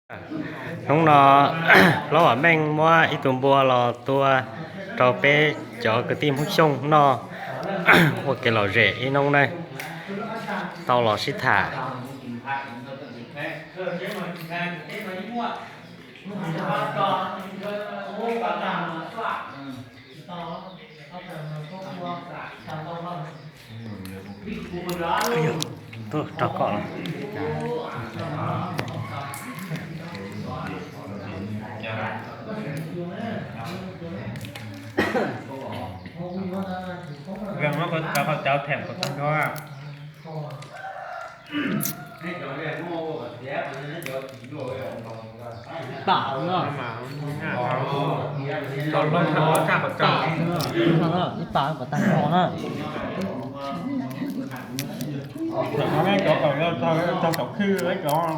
Hnub no Hlob Vam Meej muab ib tug npua los tua rau peb cov kwv tij Hmoob Xyooj noj ua kev lom zem ib hnub na, tau los sib tham. Tuaj rau kom los. Gas muab cov hauv cawv them kom tag nrho. Ib pam no. Ib pam kom tag nrho na. Cov kom cog saum khw cov.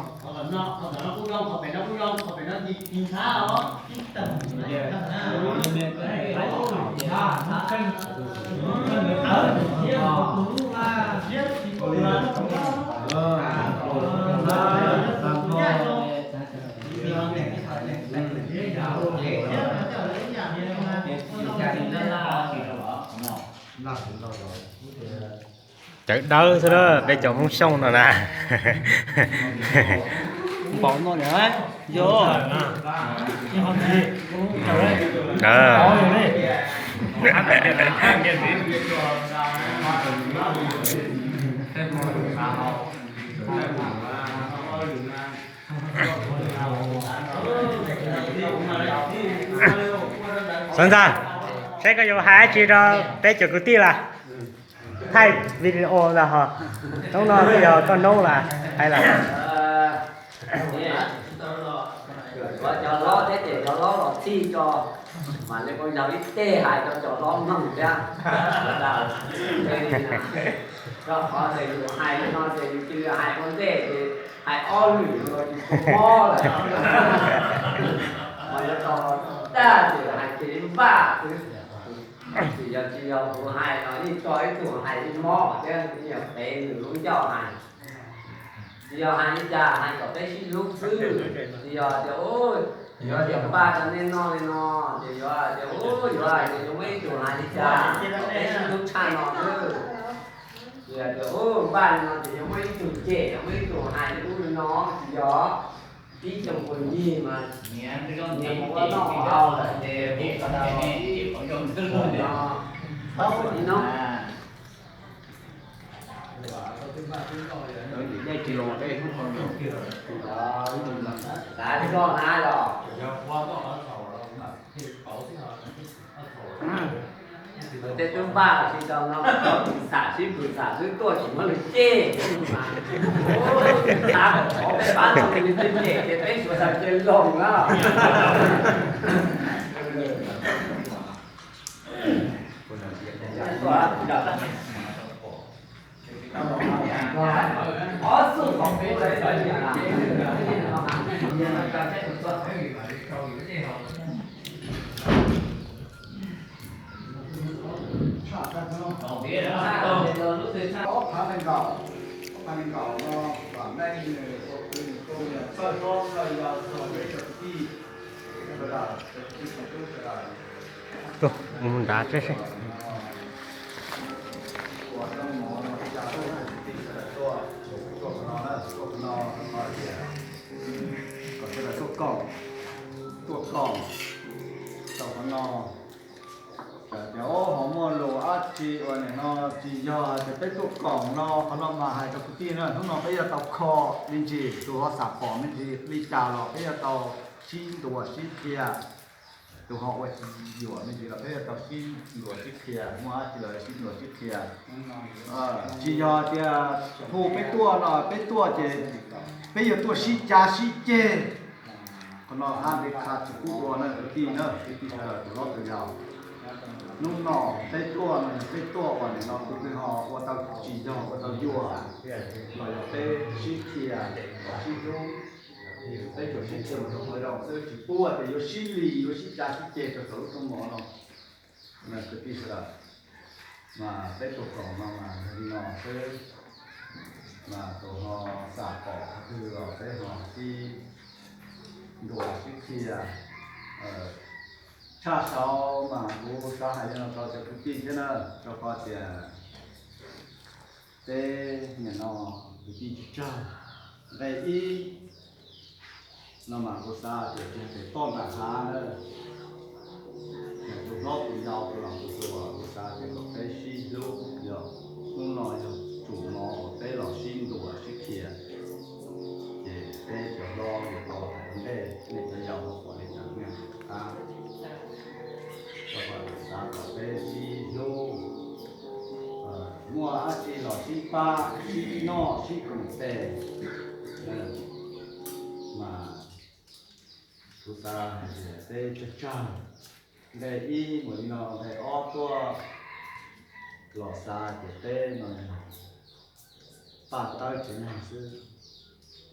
Cawv dawb xwb na, peb cov Hmoob Xyooj no na. Npaum no lawm, yog. Xav ntxa, saib koj yuav hais dab tsi rau peb cov kwv tij lawm. Thaij video ntag ho. Hnub no twb yog koj noob lawm, hais lawm. Cov hlob thiab ces cov hlob los txhij tso, mas li kuj yog ib teg hais rau cov hlob mloog thiab. Rau qhov tias yus hais li no ces yus cia li hais ua ntej ces hais ob lwm los yus tsis mob lawm. Mas yuav tau tag ces hais cia li npaj xwb. Tsis yog, tsis yog kuv hais los yeej tso ib tug hais li mob thiab, yeej yog peb nws lub ncauj hais. Tsis yog hais li cas, hais kom peb sib hlub xwb. Tsis yog tias, yuav tias npaj rau nej noj li no, ces yuav tias, yuav tias yuav muaj ib tug hais li cas, peb sib hlub tshaj no xwb. Tsis yog tias npaj li no ces yuav muaj ib tug cem, yuav muaj ib tug hais li ub li no, tsis yog. Ib tsoom phooj ywg mas nyias ua noj ua haus lawm ces hu sawv daws los sib hlub no. Xav li koj na los. Tej twb npaj los tsis tau no, koj pw xam sib pw xam xwb, tuaj tsis muab lwm cem. Xav kom thov peb pab tug li twb cem ces peb sawv daws cia loog na. Ob phav nees nkaum, ob phav nees nkaum no, vam meej nws ua kwv nws tuaj nyias txawj hlob txawj yau txog peb cov kwv tij sawv daws, cov kwv tij tsoom tub sawv daws. Tuaj mus nrad seb seb. Ua rau mov no, ua rau kwv tij sawv daws tuaj, tuaj qhov no na, tuaj qhov no, qhov no tias kom sawv daws tuaj koom, tuaj koom rau qhov no. Tias, o, ho muaj lus dab tsi uas nim no tsis yog hais tias peb tuaj koom no, qhov no mas hais rau kwv tij na, hnub no peb yuav tau kho me ntsis, tus ho xam pom me ntsis li cas los peb yuav tau sib ntuas sib qhia, tus ho ua yuam me ntsis los peb yuav tau sib ntuas sib qhia, muaj dab tsi los sib ntuas sib qhia. Tsis yog tias hu peb tuaj no, peb tuaj ces peb yuav tuaj sib cav sib ceg. Qhov no hab li qha tsis pub ua na kwv tij na, kwv tij sawv daws tus hlob tus yau. Hnub no peb tuaj no yog peb tuaj uas nim no kuv twb ho ua tau tsis yog ua tau yuam, los yog peb sib qhia, sib hlub, peb tsuas sib qhia mus rau qhov zoo xwb, tsis pub tias yuav sib li yuav sib cav sib ceg rau saum lub rooj mov no. Kwv tij sawv daws, mas peb tuaj koom no mas yog li no xwb, mas tus ho xam pom qhov twg los peb ho sib Tias tshaj saud mas kuv xav hais li no rau cov kwv tij thiab na, rau qhov tias peb nim no kwv tij tsawg tsawg, nqe ib no mas kuv xav tias tsis hais tes toj nram hav na, tus hlob tus yau tus laus tus hluas, kuv xav tias kom peb sib hlub, yog hnub no yog tsum no uas peb los sib ntuas sib qhia, ces peb cov hlob yuav tau hais ua ntej, nej cov yau los pom li cas nej hais qab. Rau qhov kuv xav kom peb sib hlub, muaj dab tsi los sib pab sib noj sib koom tes, mas kuv xav hais tias peb tsawg tsawg, nqe ib mus li no, nqe ob tuaj los xav tias peb no yog paj tawb tsis neeg xwb,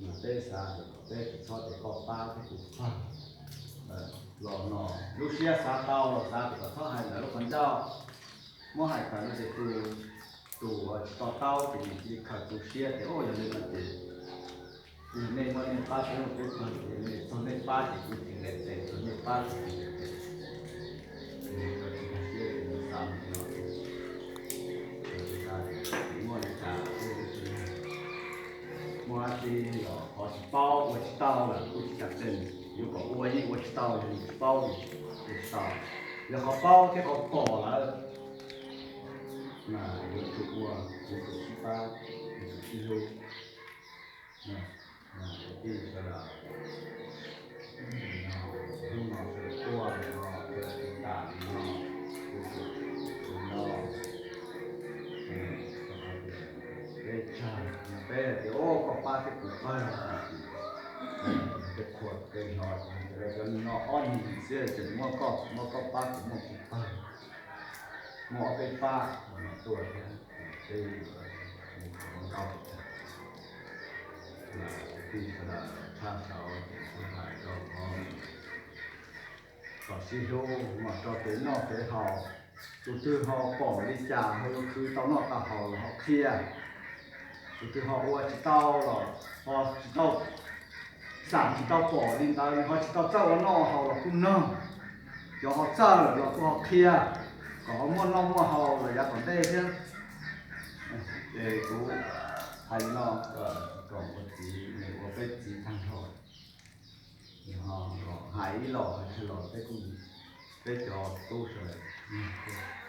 mas peb xav tias kom peb tsis txhob tias koj pab thiab kuv pawg los no, lub siab xav tau los xav tias kom txhob hais ntawm lub qhov ncauj, muab hais kawg no ces tus, tus uas tsis to taub ces nws cia li khaws tu siab tias, o, yog li no ces yog nej muab nej pab peb ua peb pawg, yog nej txog nej pab ces kuv tsis nqes tes, txog nej pab ces kuv nqes tes. Nws khaws tsis tau siab ces nws xav mus li no thiab. Tsis muaj li cas, muaj dab tsi los qhov tsis paub ua tsis tau lawm kuj tsis kam tsees, yuav kom ua yeej ua tsis tau, yog nws tsis paub nws ua tsis tau. Yog qhov paub thiab qhov pom lawm mas yuav tsum ua, yuav tsum sib pab, yuav tsum sib hlub. Kwv tij sawv daws, hnub no sawv daws tuaj no sawv daws sib tham li no, kuv tus no, peb tsawg no peb hais tias, o, koj pab thiab kuv pawg, peb qhuas peb hlo, cov no ob nws xwb ces muab koj, muab koj pab kuv muab kuv pawg, muab ob peb pab no tuaj thiab, peb mus ntau kwv tij sawv daws tshaj saud ces kuv hais rau qhov kom sib hlub, mas rau kev noj kev haus, tus twg ho pom li cas ho yuav khwv tau noj tau haus los ho qhia, tus twg ho ua tsis tau los ho tsis tau, xam tsis tau pom li ntawd ho tsis tau txawj ua noj haus los kuj nug, cov ho txawj lawm los kuj ho qhia, kom ho muaj noj muaj haus los yav tom ntej thiab. Ces kuv hais li no, kom ua txiv nws ua peb txiv tag nrho, hais ib los hais tsawg los peb kuj, peb cov tub sawv daws